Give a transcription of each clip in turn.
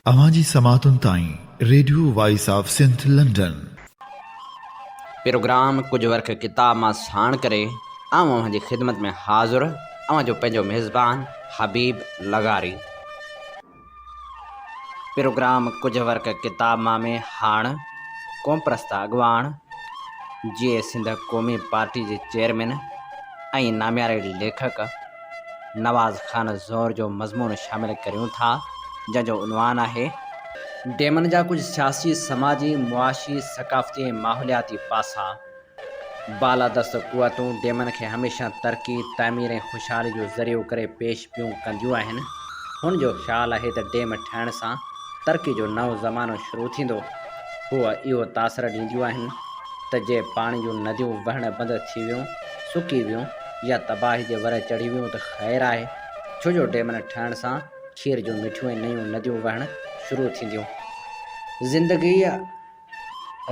اوهان جي سماعتن تائين radio voice of Sindh London. Programme ڪجهه ورق ڪتاب مان ساڻ ڪري آئون اوهان جي خدمت ۾ حاضر اوهان جو پنهنجو ميزبان حبيب لغاري. پروگرام ڪجهه ورق ڪتاب مان ۾ هاڻ قومپرست اڳواڻ جيئي سنڌ قومي پارٽي جي چيئرمين ۽ نامياري ليکڪ نواز خان زئور جو مضمون شامل ڪريون ٿا، جنهن جو عنوان آهي. ڊيمن جا ڪجهه سياسي، سماجي، معاشي، ثقافتي ۽ ماحولياتي پاسا. بالادست قوتون ڊيمن کي هميشه ترقي، تعمير ۽ خوشحالي جو ذريعو ڪري پيش پيون ڪنديون آهن. هن جو خيال آهي ته ڊيم ٺهڻ سان ترقي جو نئون زمانو شروع ٿيندو. هو اهو تاثر ڏينديون آهن ته جي پاڻي جون نديون وهڻ بند ٿي ويون، سڪي ويون يا تباهي جي ور چڙهي ويون ته خير آهي، ڇو جو ڊيمن ٺهڻ سان کير جون مٺيون ۽ نيون نديون وهڻ شروع ٿينديون. زندگي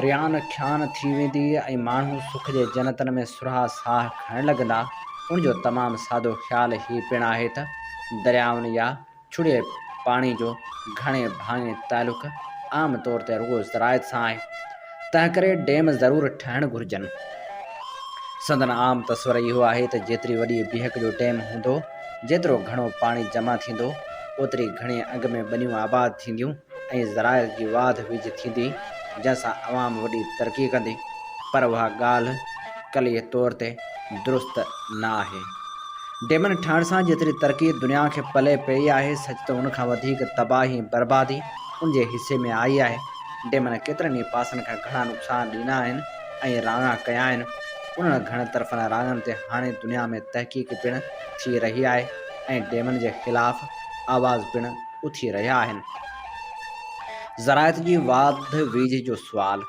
ريان کيان ٿي ويندي ۽ ماڻهو سک جي جنتن ۾ سرها ساهه کڻڻ لڳندا. ان جو تمام سادو خيال هي پڻ آهي ته دريائن يا ڇڙي پاڻي جو گهڻي ڀاڱي تعلق عام طور تي رڳو زراعت سان آهي، تنهنڪري ڊيم ضرور ٺهڻ گهرجن. سندن عام تصور اهو آهي ته جيتري وڏي بيهڪ جو ڊيم هوندو، جيترو گهڻو پاڻي جمع ٿيندو، اوتري گهڻي انگ ۾ ٻنيون آباد ٿينديون ۽ زراعت جي واڌ ويجهه ٿيندي، جنهن سان عوام وڏي ترقي ڪندي. پر اها ڳالهه ڪلي طور تي درست نه آهي. ڊيمن ٺاهڻ سان جيتري ترقي دنيا کي پلئه پيئي آهي، سچ ته ان کان وڌيڪ تباهي ۽ بربادي ان جي حصي ۾ آئي آهي. ڊيمن ڪيترن ئي پاسن کان گهڻا نقصان ڏنا آهن ۽ راڱا ڪيا آهن. انهن گهڻ طرفن راڱن تي هاڻي دنيا ۾ تحقيق پڻ ٿي رهي آهي ۽ ڊيمن جي خلاف آواز پڻ اٿي رهيا آهن. زراعت جي واڌ ويجهه جو سوال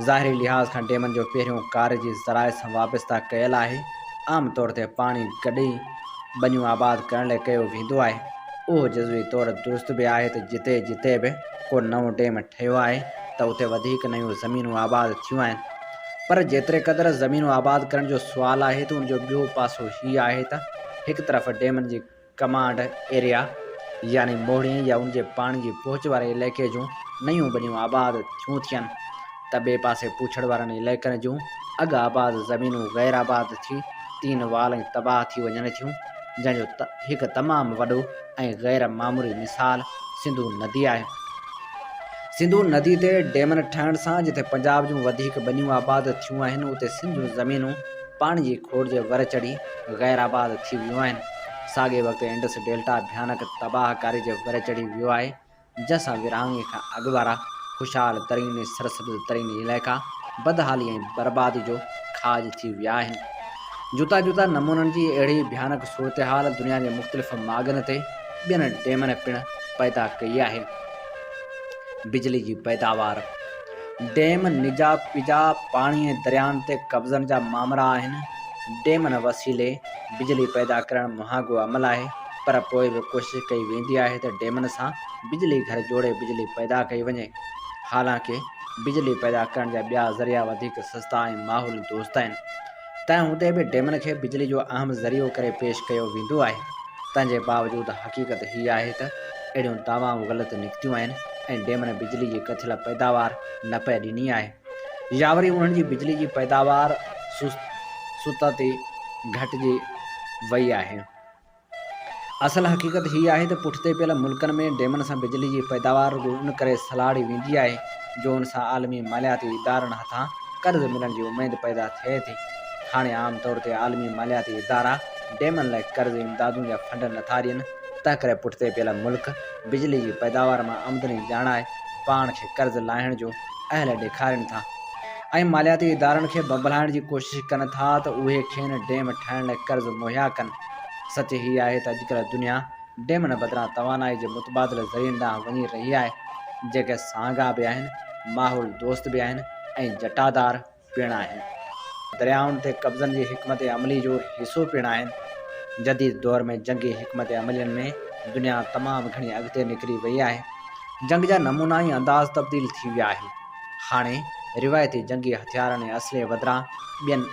ظاهري لحاظ کان ڊيمن جو پهريون ڪارج زراعت سان وابسته ڪيل آهي. عام طور تي پاڻي گڏي ٻنيون آباد ڪرڻ لاء ڪيو ويندو آهي. اهو جزوي طور درست به آهي ته جتي جتي به ڪو نئون ڊيم ٺهيو آهي ته اتي وڌيڪ نيون زمينون آباد ٿيون آهن. پر جيتري قدر زمينون آباد ڪرڻ جو سوال آهي ته ان جو ٻيو پاسو هي آهي ته هڪ طرف ڊيمن جي ڪمانڊ ايريا يعني موهڙي يا ان جي پاڻي جي پهچ واري علائقي جون نيون ٻنيون آباد ٿيون ٿين ته ٻئي پاسي پوڇڙ وارن علائقن جون اڳ آباد زمينون غير آباد ٿي تين وال ۽ تباهه ٿي وڃن ٿيون جنهن جو هڪ تمام وڏو ۽ غير معمولي مثال سنڌو ندي آهي. سنڌو ندي تي ڊيمن ٺهڻ سان جتي پنجاب جون وڌيڪ ٻنيون آباد ٿيون آهن اتي سنڌ جون زمينون پاڻي جي کوٽ جي ور چڙهي غير آباد ٿي ويون آهن. ساڳئي وقت انڊس ڊيلٽا ڀيانڪ تباهه ڪاري جي ور چڙهي ويو آهي، جنهن سان ورهاڱي کان اڳ وارا خوشحال ترين ۽ سرسبز ترين علائقا بدحالي ۽ بربادي جو کاڄ ٿي ويا آهن. جدا جدا نمونن جي اهڙي ڀيانڪ صورتحال دنيا جي مختلف ماڳن تي ٻين ڊيمن پڻ پيدا ڪئي آهي. بجلي جي پيداوار، ڊيم نجا پجا پاڻي ۽ دريائن تي قبضن جا مامرا آهن. ڊيمن وسيلي بجلي پيدا ڪرڻ مهانگو عمل آهي پر پوء به ڪوشش ڪئي ويندي آهي ته ڊيمن سان بجلي گهر جوڙي بجلي پيدا ڪئي وڃي. حالانڪه بجلي پيدا ڪرڻ جا ٻيا ذريعا وڌيڪ سستا ۽ ماحول دوست آهن. تنهن هوندي به ڊيمن کي بجلي جو اهم ذريعو ڪري پيش ڪيو ويندو آهي. تنهن جي باوجود حقيقت هيء آهي ته اهڙيون دعوائون غلط نڪتيون آهن ۽ ڊيمن بجلي جي ڪٿيل پيداوار نه پئي ڏني آهي. يا وري انهن جي بجلي جي پيداوار ستت ئي گهٽجي وئي آهي. اصل حقيقت هيء آهي ته پٺتي پيل ملڪن ۾ ڊيمن سان بجلي جي پيداوار رڳو ان ڪري سلهاڙي ويندي آهي جو ان سان عالمي مالياتي ادارن هٿان قرض ملڻ جي اميد پيدا ٿئي ٿي. هاڻي عام طور تي عالمي مالياتي ادارا ڊيمن لاء قرض، امدادون يا فنڊ نٿا ڏين، تنهنڪري پٺتي پيل ملڪ بجلي جي پيداوار مان آمدني ڄاڻائي پاڻ کي قرض لاهڻ جو اهل ڏيکارين ٿا ۽ مالياتي ادارن کي ڀنڀلائڻ جي ڪوشش ڪن ٿا ته اهي کين ڊيم ٺاهڻ لاء قرض مهيا ڪن. سچ هي آهي ته اڄڪلهه دنيا ڊيمن بدران توانائي جي متبادل ذريعن ڏانهن وڃي رهي آهي، جيڪي سهانگا به آهن، ماحول دوست به آهن ۽ جٽادار. پڻ آهن. دريائن تي قبضن جي حڪمت عملي جو حصو پڻ آهن. جديد دور ۾ جنگي حڪمت عملين ۾ دنيا تمام گهڻي اڳتي نڪري وئي آهي. جنگ جا نمونا ۽ انداز تبديل ٿي ويا آهن. هاڻي روايتي جنگي هٿيارن ۽ اسلحي بدران ٻين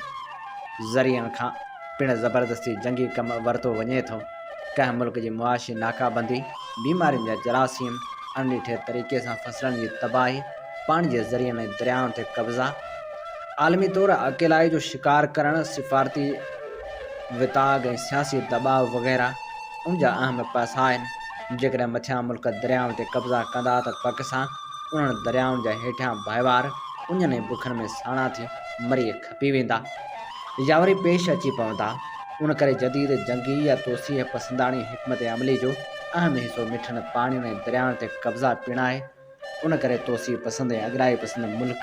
ذريعن کان پڻ زبردستي جنگي ڪم ورتو وڃي ٿو. ڪنهن ملڪ جي معاشي ناڪابندي، بيمارين جا جراثيم، اڻڏٺي طريقي سان فصلن جي تباهي، پاڻي جي ذريعن ۽ دريائن تي قبضا، عالمي طور اڪيلائي جو شڪار ڪرڻ، سفارتي وتاڳ ۽ سياسي دٻاء وغيره ان جا اهم پاسا آهن. جيڪڏهن مٿيان ملڪ دريائن تي قبضا ڪندا ته پڪ سان انهن دريائن جا هيٺيان ڀائيوار اڃن ۽ بکن ۾ ساڻا ٿي مري کپي ويندا يا وري پيش اچي پوندا. ان ڪري جديد جنگي يا توسيع پسنداڻي حڪمت عملي جو اهم حصو مٺن پاڻين ۽ دريائن تي قبضا پڻ آهي. ان ڪري توسيع پسند ۽ اڳرائي پسند ملڪ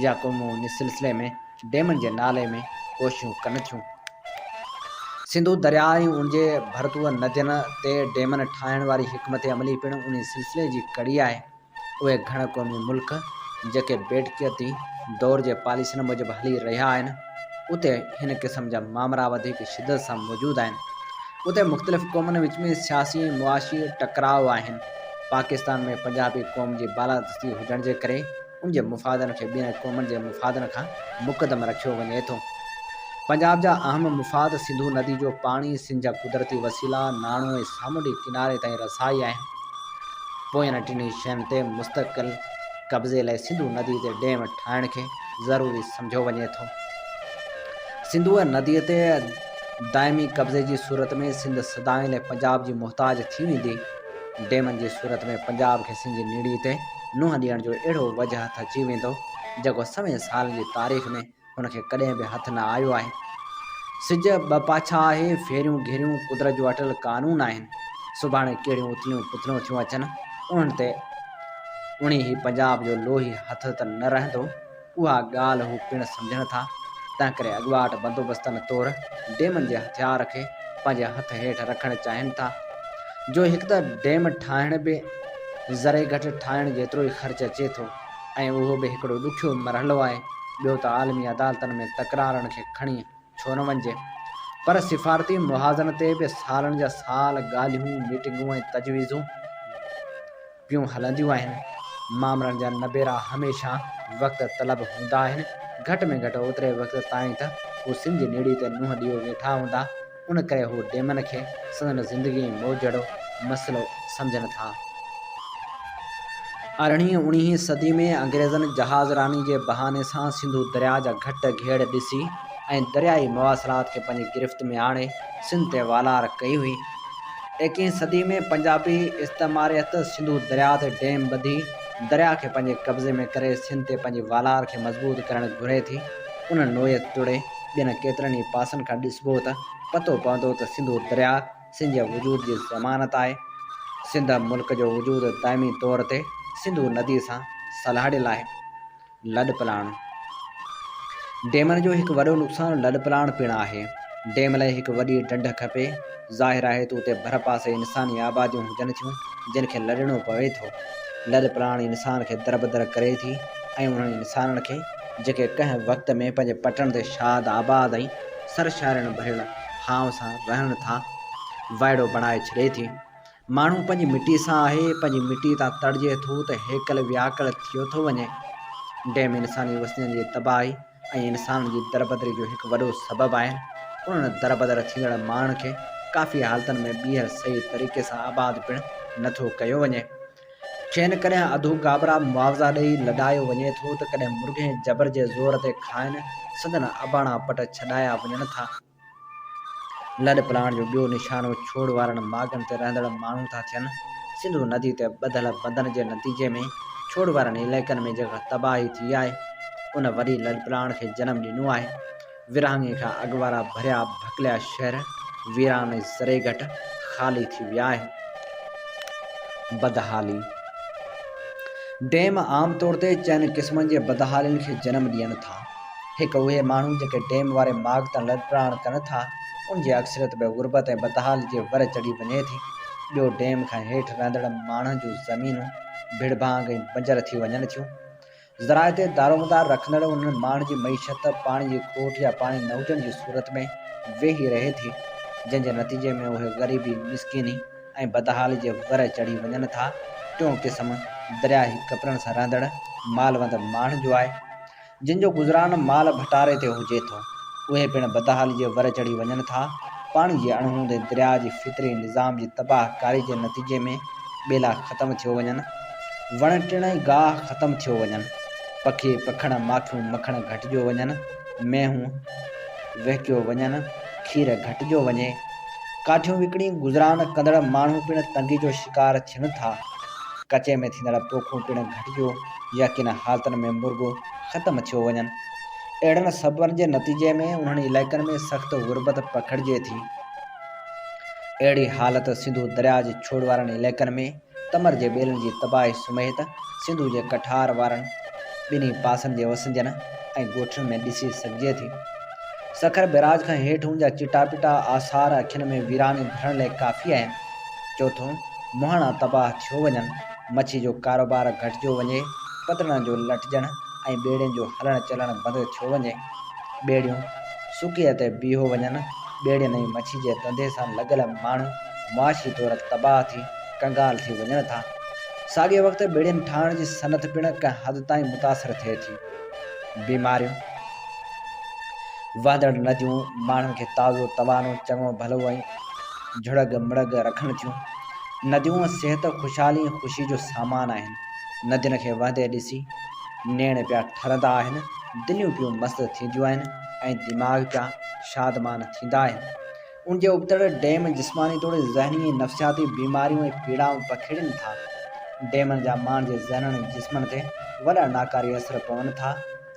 يا قومون ان سلسلي ۾ ڊيمن جي نالي ۾ ڪوششون ڪن ٿيون. سنڌو درياء ۽ ان جي ڀرتوء ندين تي ڊيمن ٺاهڻ واري حڪمت عملي پڻ انهي سلسلي جي ڪڙي آهي. اهي گهڻ قومي ملڪ جيڪي بيٺڪيتي دور جي پاليسين موجب هلي رهيا آهن، اتي هن قسم جا مامرا وڌيڪ شدت سان موجود آهن. اتي مختلف قومن وچ ۾ سياسي ۽ معاشي ٽڪراء آهن. پاڪستان ۾ پنجابي قوم جي بالادستي هجڻ جي ڪري ان جي مفادن کي ٻين قومن جي مفادن کان مقدم رکيو وڃي ٿو. پنجاب جا اهم مفاد سنڌو ندي جو پاڻي، سنڌ جا قدرتي وسيلا، ناڻو ۽ سامونڊي ڪناري تائين رسائي آهن. پوين ٽنهي شين تي مستقل قبضي لاء سنڌو ندي تي ڊيم ٺاهڻ کي ضروري سمجهيو وڃي ٿو. سنڌوء نديء تي دائمي قبضي جي صورت ۾ سنڌ سدائين لاء پنجاب جي محتاج ٿي ويندي. ڊيمن جي صورت ۾ پنجاب کي سنڌ جي نيڙي تي ننهن ڏيڻ جو اهڙو وجهه هٿ اچي ويندو، جيڪو سوين سالن جي تاريخ ۾ هن کي ڪڏهن به هٿ نه آيو آهي. سج ٻه پاڇا آهي، ڦيريون گهيريون قدرت جو اٽل قانون آهن. سڀاڻي ڪهڙيون اٿليون پٿليون ٿيون اچن، انهن تي اڻي هي پنجاب جو لوهي هٿ ته نه رهندو، اها ڳالهه هو پڻ سمجهن ٿا، تنهنڪري اڳواٽ بندوبستن طور ڊيمن جي هٿيار کي پنهنجي هٿ هيٺ رکڻ چاهين ٿا، جو هڪ ته ڊيم ٺاهڻ به ذري گهٽ ٺاهڻ جيترو ئي خرچ اچي ٿو ۽ اهو به هڪڙو ڏکيو مرحلو آهي، ٻيو ته عالمي عدالتن ۾ تڪرارن کي کڻي ڇو نه وڃجي. پر سفارتي محاذن تي به سالن جا سال ڳالهيون، ميٽنگون ۽ تجويزون پيون هلنديون آهن. مامرن جا نبيرا هميشه وقت طلب هوندا آهن. گهٽ ۾ گهٽ اوتري وقت تائين ته هو سنڌ جي نيڙي تي نونهن ڏيو ويٺا هوندا. ان ڪري هو ڊيمن کي سندن زندگي ۽ موت جهڙو مسئلو سمجهن ٿا. ارڙهين اوڻيهين صدي ۾ انگريزن جهاز راني جي بهاني سان سنڌو درياء جا گهٽ گهيڙ ڏسي ۽ دريائي مواصلات کي پنهنجي گرفت ۾ آڻي سنڌ تي والار ڪئي هئي. ايڪيهين صدي ۾ پنجابي استعماريت سنڌو درياء تي ڊيم ٻڌي درياء کي پنهنجي قبضي ۾ ڪري سنڌ تي پنهنجي والار کي مضبوط ڪرڻ گهري ٿي. ان نوعيت توڙي ٻين ڪيترن ئي پاسن کان ڏسبو ته پتو پوندو ته سنڌو درياء سنڌ جي وجود جي ضمانت آهي. سنڌ ملڪ جو وجود دائمي طور تي سنڌو ندي سان سلهاڙيل آهي. لڏپلاڻ ڊيمن جو هڪ وڏو نقصان لڏپلاڻ پڻ آهي. ڊيم لاء هڪ وڏي ڍنڍ کپي. ظاهر آهي ته اتي ڀرپاسي انساني آباديون هجن ٿيون، جن کي لڏڻو پوي ٿو. لڏپلاڻ انسان کي دربدر ڪري ٿي ۽ انهن انسانن کي جيڪي ڪنهن وقت ۾ پنهنجي پٽن تي شاد آباد ۽ سرشارين ڀريل هانء سان رهن ٿا، وائڙو بڻائي ڇڏي ٿي. ماڻهو پنهنجي مٽي سان آهي، پنهنجي مٽي تان تڙجي ٿو ته هيڪل وياڪل ٿيو ٿو وڃي. ڊيم انساني وسندين جي تباهي ۽ انسانن جي دربدري جو هڪ وڏو سبب آهن. انهن دربدر ٿيندڙ ماڻهن کي ڪافي حالتن ۾ ٻيهر صحيح طريقي سان آباد پڻ نٿو ڪيو وڃي. کين ڪڏهن اڌو گابرا معاوضا ڏئي لڏايو وڃي ٿو ته ڪڏهن مرغين جبر جي زور تي کانئن سندن اباڻا پٽ ڇڏايا وڃن ٿا. لڏ پلاڻ جو ٻيو نشانو ڇوڙ وارن ماڳن تي رهندڙ ماڻهو ٿا ٿين. سنڌو ندي تي ٻڌل بندن جي نتيجي ۾ ڇوڙ وارن علائقن ۾ جيڪا تباهي ٿي آهي، ان وڏي لڏپلاڻ کي جنم ڏنو آهي. ورهاڱي کان اڳ وارا ڀريا ڀڪليا شهر ويران ۽ ذري گهٽ خالي ٿي ويا آهن. بدحالي، ڊيم عام طور تي چئن قسمن جي بدحالين کي جنم ڏين ٿا. هڪ اهي ماڻهو جيڪي ڊيم واري ماڳ تان لڏپلاڻ ڪن ٿا، ان جي اڪثريت به غربت ۽ بدحالي جي ور چڙهي وڃي ٿي. ٻيو ڊيم کان هيٺ رهندڙ ماڻهن جون زمينون ڀڙڀانگ ۽ بنجر ٿي وڃن ٿيون. زراعت تي دارومدار رکندڙ انهن ماڻهن جي معيشت پاڻي جي کوٽ يا پاڻي نه هجڻ جي صورت ۾ ويهي رهي ٿي، جنهن جي نتيجي ۾ اهي غريبي، مسڪيني ۽ بدحالي جي ور چڙهي وڃن ٿا. ٽيون قسم درياهي ڪپرن سان رهندڙ مالوند ماڻهن جو آهي، جن جو گذران مال ڀٽاري تي هجي ٿو. اهي پڻ بدحالي جي ور چڙهي وڃن ٿا. پاڻي جي اڻهوند ۽ درياهه جي فطري نظام جي تباهه ڪاري جي نتيجي ۾ ٻيلا ختم ٿيو وڃن. وڻ ٽڻ ۽ گاهه ختم ٿيو وڃن. پکي پکڻ، ماکيون مکڻ گهٽجيو وڃن. مينهون وهڪيو وڃن، کير گهٽجيو وڃي. ڪاٺيون وڪڻي گذران ڪندڙ ماڻهو پڻ تنگي جو شڪار ٿين ٿا. ڪچي ۾ ٿيندڙ پوکون پڻ گهٽجيو يا ڪن حالتن ۾ مرڳو ختم ٿيو وڃن. اهڙن سببن جي نتيجي ۾ انهن علائقن ۾ سخت غربت پکڙجي ٿي. اهڙي حالت سنڌو درياء جي ڇوڙ وارن علائقن ۾ تمر جي ٻيلن جي تباهي سميت سنڌو جي ڪٺار وارن ٻنهي پاسن جي وسندين ۽ ڳوٺن ۾ ڏسي سگهجي ٿي. سکر بئراج کان هيٺ ان جا چٽا پٽا آثار اکين ۾ ويراني ڀرڻ لئه ڪافي آهن. چوٿون، مهاڻا تباهه ٿيو وڃن، مڇي جو ڪاروبار گهٽجيو وڃي، پتڻن جو لٽجڻ ۽ ٻيڙين جو هلڻ چلڻ بند ٿيو وڃي. ٻيڙيون سڪيء تي بيهو وڃن، ٻيڙين ۽ مڇي جي ڌنڌي سان لڳل ماڻهو معاشي طور تباهه ٿي ڪنگال ٿي وڃن ٿا. ساڳئي وقت ٻيڙين ٺاهڻ جي صنعت پڻ ڪنهن حد تائين متاثر ٿئي ٿي. بيماريون، وهندڙ نديون ماڻهن کي تازو توانو، چڱو ڀلو ۽ جهڙڳ مڙڳ رکن ٿيون. نديون صحت، خوشحالي ۽ خوشي جو سامان آهن. ندين کي وهندي ڏسي نيڻ پيا ٺرندا آهن، دليون پيون مست ٿينديون آهن ۽ دماغ پيا شادمان ٿيندا آهن. ان جي ابتڙ ڊيم جسماني توڙي ذهني ۽ نفسياتي بيماريون ۽ پيڙائون پکيڙين ٿا. ڊيمن جا ماڻهن جي ذهنن ۽ جسمن تي وڏا ناڪاري اثر پون ٿا.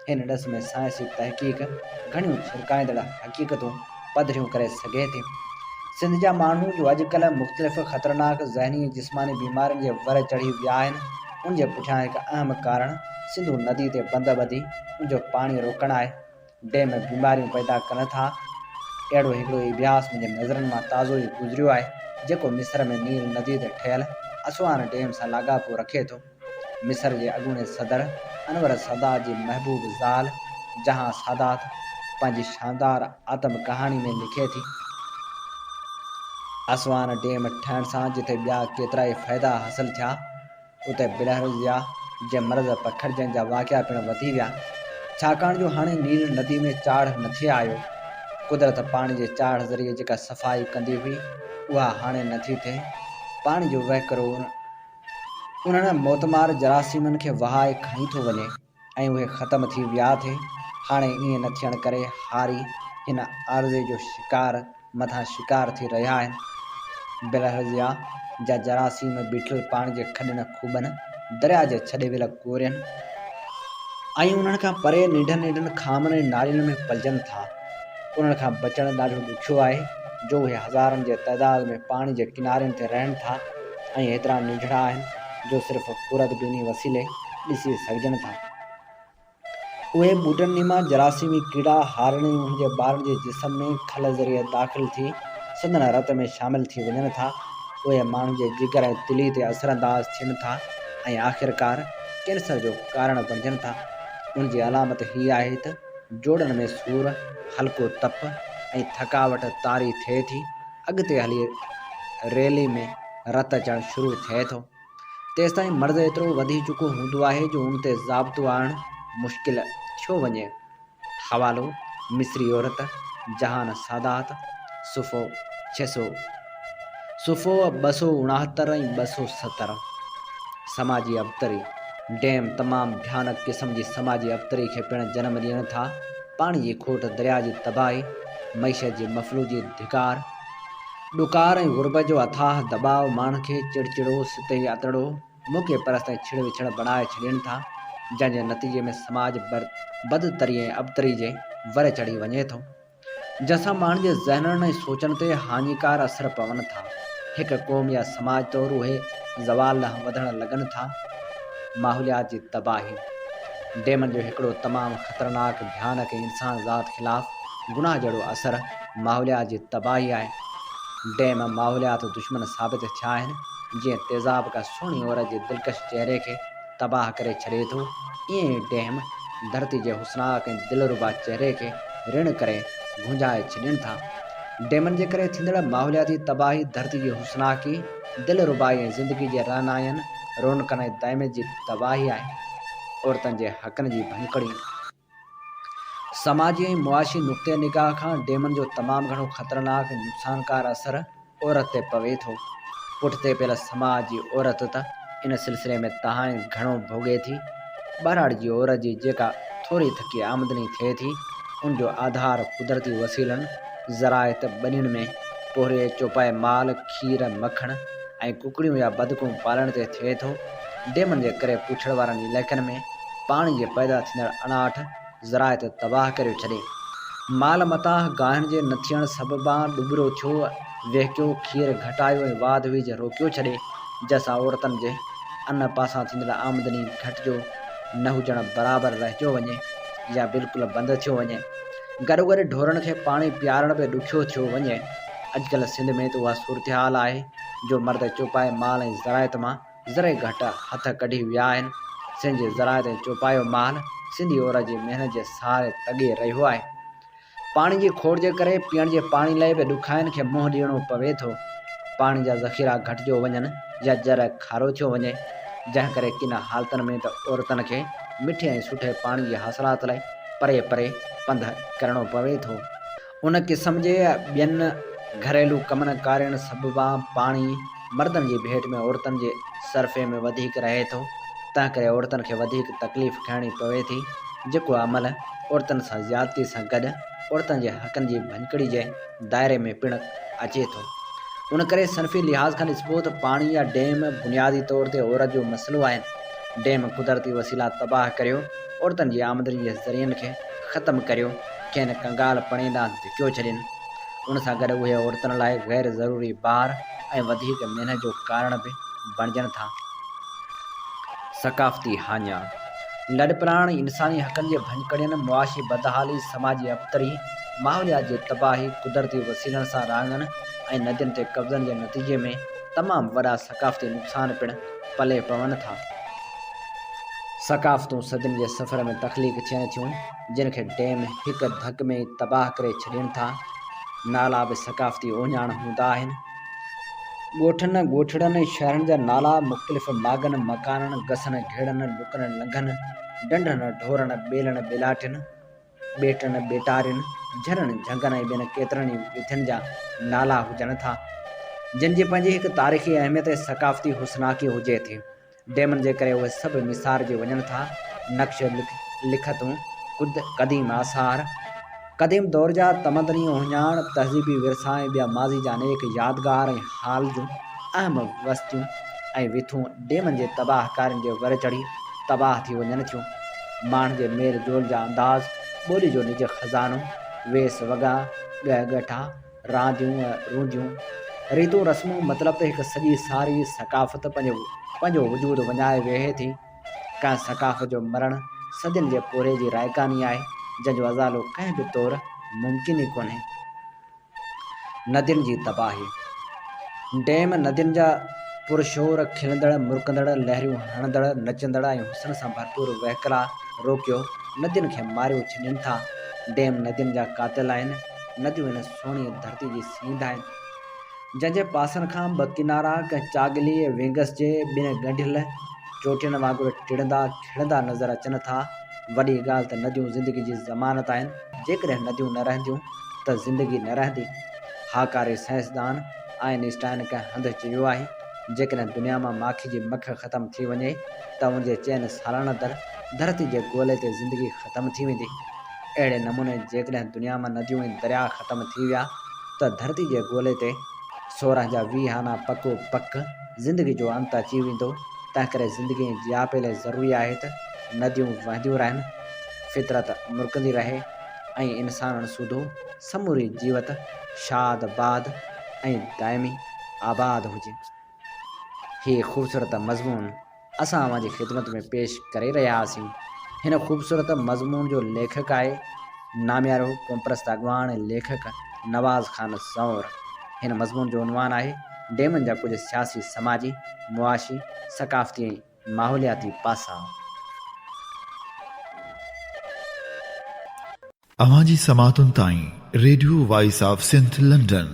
هن ڏس ۾ سائنسي تحقيق گهڻيون ڇرڪائيندڙ حقيقتون پڌريون ڪري سگهي ٿي. سنڌ جا ماڻهو جو اڄڪلهه مختلف خطرناڪ ذهني ۽ جسماني بيمارين جي ور چڙهي ويا آهن، ان جي پٺيان هڪ اهم ڪارڻ سنڌو ندي تي بند ٻڌي ان جو پاڻي روڪڻ آهي. ڊيم بيماريون پيدا ڪن ٿا. اهڙو هڪڙو اڀياس منهنجي نظرن مان تازو ئي گذريو آهي، جيڪو مصر ۾ نيل نديء تي ٺهيل اسوان ڊيم سان لاڳاپو رکي ٿو. مصر جي اڳوڻي صدر انور سادات جي محبوب زال جهان سادات پنهنجي شاندار آتم ڪهاڻي ۾ لکي ٿي. اسوان ڊيم ٺهڻ سان جتي ٻيا ڪيترائي فائدا حاصل ٿيا، اتي بلهارزيا جي مرض پکڙجڻ جا واقعا پڻ وڌي ويا، ڇاڪاڻ جو هاڻي نيل ندي ۾ چاڙهه نٿي آيو. قدرت پاڻي جي چاڙهه ذريعي جيڪا صفائي ڪندي هئي، اها هاڻي نٿي ٿئي. پاڻي جو وهڪرو انهن موتمار جراثيمن کي وهائي کڻي ٿو وڃي. ۽ اهي ختم ٿي ويا ٿي، هاڻي ائين نه ٿيڻ ڪري هاري هن عارضي جو شڪار مٿان شڪار ٿي رهيا آهن. بلهارزيا جا جراثيم بيٺل پاڻي جي کڏن کوٻن، درياء جي ڇڏي ويل ڪورين ۽ انهن کان پري ننڍن ننڍن خامن ۽ نالين ۾ پلجن ٿا. انهن کان بچڻ ڏاڍو ڏکيو آهي جو اهي هزارن جي تعداد ۾ پاڻي جي ڪنارين تي رهن ٿا ۽ ايترا ننڍڙا آهن جو صرف خوردبيني وسيلي ڏسي سگهجن ٿا. اهي ٻوٽن نما جراثيمي ڪيڙا هارين ۽ انهن جي ٻارن جي جسم ۾ کل ذريعي داخل ٿي سندن رت ۾ شامل ٿي وڃن ٿا. اهي ماڻهن جي جگر ۽ تلي تي اثرانداز ٿين ٿا ۽ آخرڪار ڪينسر جو ڪارڻ بڻجن ٿا. ان جي علامت هي آهي ته جوڙن ۾ سور، هلڪو تپ ۽ ٿڪاوٽ طاري ٿئي ٿي. اڳتي هلي ريلي ۾ رت اچڻ شروع ٿئي ٿو. تيستائين مرض ايترو وڌي چڪو هوندو آهي جو ان تي ضابطو آڻڻ مشڪل ٿيو وڃي. حوالو، مصري عورت، جهان سادات، صفحو ڇهه سؤ، صفحو 269 ۽ 270. سماجي ابتري، ڊيم تمام ڀيانڪ قسم جي سماجي ابتري کي پڻ جنم ڏين ٿا. پاڻي جي کوٽ، درياء جي تباهي، معيشت جي مفلوجي، ڌڪار، ڏڪار ۽ غربت جو اٿاهه دٻاء ماڻهن کي چڙچڙو، سطحي اتڙو، موقعي پرست ۽ ڇڙ وڇڙ بڻائي ڇڏين ٿا، جنهن جي نتيجي ۾ سماج بدتري ۽ ابتري جي ور چڙهي وڃي ٿو، جنهن سان ماڻهن جي ذهنن ۽ سوچن تي هاڃيڪار اثر پون ٿا. هڪ قوم يا سماج طور اهي زوال ڏانهن وڌڻ لڳن ٿا. ماحوليات جي تباهي، ڊيمن جو هڪڙو تمام خطرناڪ، ڀيانڪ ۽ انسان ذات خلاف گناهه جهڙو اثر ماحوليات جي تباهي آهي. ڊيم ماحوليات دشمن ثابت ٿيا آهن. جيئن تيزاب ڪا سهڻي عورت جي دلڪش چهري کي تباهه ڪري ڇڏي ٿو، ائين ئي ڊيم ڌرتي جي حسناڪ ۽ دلربا چهري کي رڻ ڪري گهنجائي ڇڏين ٿا. ڊيمن جي ڪري ٿيندڙ ماحولياتي تباهي ڌرتي جي حسناڪي، دلربائي ۽ زندگي جي رعنائين، رونقن ۽ دائميت جي تباهي آهي. عورتن جي حقن جي ڀڃڪڙي. سماجي ۽ معاشي نقطه نگاهه کان ڊيمن جو تمام گهڻو خطرناڪ ۽ نقصانڪار اثر عورت تي پوي ٿو. پٺتي پيل سماج جي عورت ته ان سلسلي ۾ تهائين گهڻو ڀوڳي ٿي. ٻهراڙي جي عورت جي جيڪا ٿوري ٿڪي آمدني ٿئي ٿي، ان جو آڌار قدرتي وسيلن، زراعت، ٻنين ۾ پورهيي، چوپائي مال، کير، مکڻ ۽ ڪڪڙيون يا بدڪون پالڻ تي ٿئي ٿو. ڊيمن جي ڪري پوڇڙ وارن علائقن ۾ پاڻي جي پيدا ٿيندڙ اڻاٺ زراعت تباهه ڪريو ڇڏي. مال متاع گاهن جي نه ٿيڻ سببان ڏٻرو ٿيو، وهڪيو، کير گهٽايو ۽ واڌ ويجهه روڪيو ڇڏي، جنهن سان عورتن جي ان پاسان ٿيندڙ آمدني گهٽجو نه هجڻ برابر رهجيو وڃي يا بلڪل بند ٿيو وڃي. گڏوگڏ ڍورن کي پاڻي پيارڻ به ڏکيو ٿيو وڃي. اڄڪلهه سنڌ ۾ ته اها صورتحال آهي جو مرد چوپائي مال ۽ زراعت مان ذري گهٽ هٿ ڪڍي ويا آهن. سنڌ جي زراعت ۽ چوپايو مال سنڌي عورت جي محنت جي سهاري تڳي رهيو آهي. پاڻي جي کوٽ جي ڪري پيئڻ جي پاڻي لاء به ڏکاين کي منهن ڏيڻو پوي ٿو. پاڻي جا ذخيرا گهٽجيو وڃن يا جر کارو ٿيو وڃي، جنهن ڪري ڪن حالتن ۾ ته عورتن کي مٺي ۽ سٺي پاڻي جي حاصلات لاء پري پري پنڌ ڪرڻو پوي ٿو. ان قسم جي ٻين گهريلو ڪمن ڪارين سببان پاڻي مردن جي ڀيٽ ۾ عورتن جي صرفي ۾ وڌيڪ رهي ٿو، تنهنڪري عورتن کي وڌيڪ تڪليف کڻڻي پوي ٿي، جيڪو عمل عورتن سان زيادتي سان گڏ عورتن جي حقن جي ڀڃڪڙي جي دائري ۾ پڻ اچي ٿو. ان ڪري صنفي لحاظ کان ڏسبو ته پاڻي يا ڊيم بنيادي طور تي عورت جو مسئلو آهن. ڊيم قدرتي وسيلا تباهه ڪريو عورتن جي آمدني جي ذريعن کي ختم ڪريو کين ڪنگال پڻي ڏانهن ڌڪيو ڇڏين. ان سان گڏ اهي عورتن لاء غير ضروري بار ۽ وڌيڪ محنت جو ڪارڻ به بڻجن ٿا. ثقافتي هاڃا، لڏپلاڻ، انساني حقن جي ڀڃڪڙين، معاشي بدحالي، سماجي ابتري، ماحوليات جي تباهي، قدرتي وسيلن سان راڱن ۽ ندين تي قبضن جي نتيجي ۾ تمام وڏا ثقافتي نقصان پڻ پلئه پون ٿا. ثقافتون صدين جي سفر ۾ تخليق ٿين ٿيون، جن کي ڊيم هڪ ڌڪ ۾ ئي تباهه ڪري ڇڏين ٿا. نالا به ثقافتي اهڃاڻ هوندا آهن. ڳوٺن، ڳوٺڙن ۽ شهرن جا نالا مختلف ماڳن، مڪانن، گسن، گهيڙن، لڪن، لنگهن، ڍنڍن، ڍورن، ٻيلن، ٻيلاٽين، ٻيٽن، ٻيٽارين، جهرن، جهنگن ۽ ٻين ڪيترن ئي وٿين جا نالا هجن ٿا، جن جي پنهنجي هڪ تاريخي اهميت ۽ ثقافتي حسناڪي هجي ٿي. ڊيمن جي ڪري اهي سڀ ميسارجي وڃن ٿا. نقش، لکتون، قديم آثار، قديم دور جا تمدني اهڃاڻ، تهذيبي ورثا ۽ ٻيا ماضي جا انيڪ يادگار ۽ حال جون اهم وستيون ۽ وٿون ڊيمن جي تباهه ڪارين جي ور چڙهي تباهه ٿي وڃن ٿيون. ماڻهن جي ميل جول جا انداز، ٻولي جو نج خزانو، ويس وڳا، ڳهه ڳٺا، رانديون ۽ رونديون، ريتون رسمون مطلب ته هڪ سڄي ساري ثقافت پنهنجو پنهنجو وجود وڃائي ويهي ٿي. ڪنهن ثقافت جو مرڻ صدين جي پورهيي جي رائيگاني آهي، جنهن جو ازالو ڪنهن به طور ممڪن ئي ڪونهي. ندين جي تباهي، ڊيم ندين جا پرشور، کلندڙ، مرڪندڙ، لهريون هڻندڙ، نچندڙ ۽ حسن سان ڀرپور وهڪرا روڪيو ندين کي ماريو ڇڏين ٿا. ڊيم ندين جا قاتل آهن. نديون هن سهڻيء ڌرتي جي سينڌ آهن، جنهن جي پاسن کان ٻه ڪنارا ڪنهن چاڳلي وينگس جي ٻن ڳنڍيل چوٽين وانگر ٽڙندا کڙندا نظر اچن ٿا. وڏي ڳالهه ته نديون زندگي جي ضمانت آهن. جيڪڏهن نديون نه رهنديون ته زندگي نه رهندي. هاڪاري سائنسدان آئن اسٽائن ڪنهن هنڌ چيو آهي، جيڪڏهن دنيا مان ماکي جي مک ختم ٿي وڃي ته ان جي چئن سالن اندر ڌرتي جي گولي تي زندگي ختم ٿي ويندي. اهڙي نموني جيڪڏهن دنيا مان نديون ۽ درياء ختم ٿي ويا ته ڌرتي جي گولي تي 16 جا 20 آنا پڪو پڪ زندگي جو انت اچي ويندو. تنهنڪري زندگي ۽ جياپي لاء ضروري آهي ته نديون وهنديون رهن، فطرت مرڪندي رهي ۽ انسانن سوڌو سموري جيوت شاد باد ۽ دائمي آباد هجي. هي خوبصورت مضمون اسان اوهان جي خدمت ۾ پيش ڪري رهيا هئاسين. هن خوبصورت مضمون جو ليکڪ آهي ناميارو قومپرست اڳواڻ ۽ ليکڪ نواز خان زئور. هن مضمون جو عنوان آهي ڊيمن جا ڪجهه سياسي، سماجي، معاشي، ثقافتي ۽ ماحولياتي پاسا. اوهان جي سماعتن تائين radio voice of Sindh London.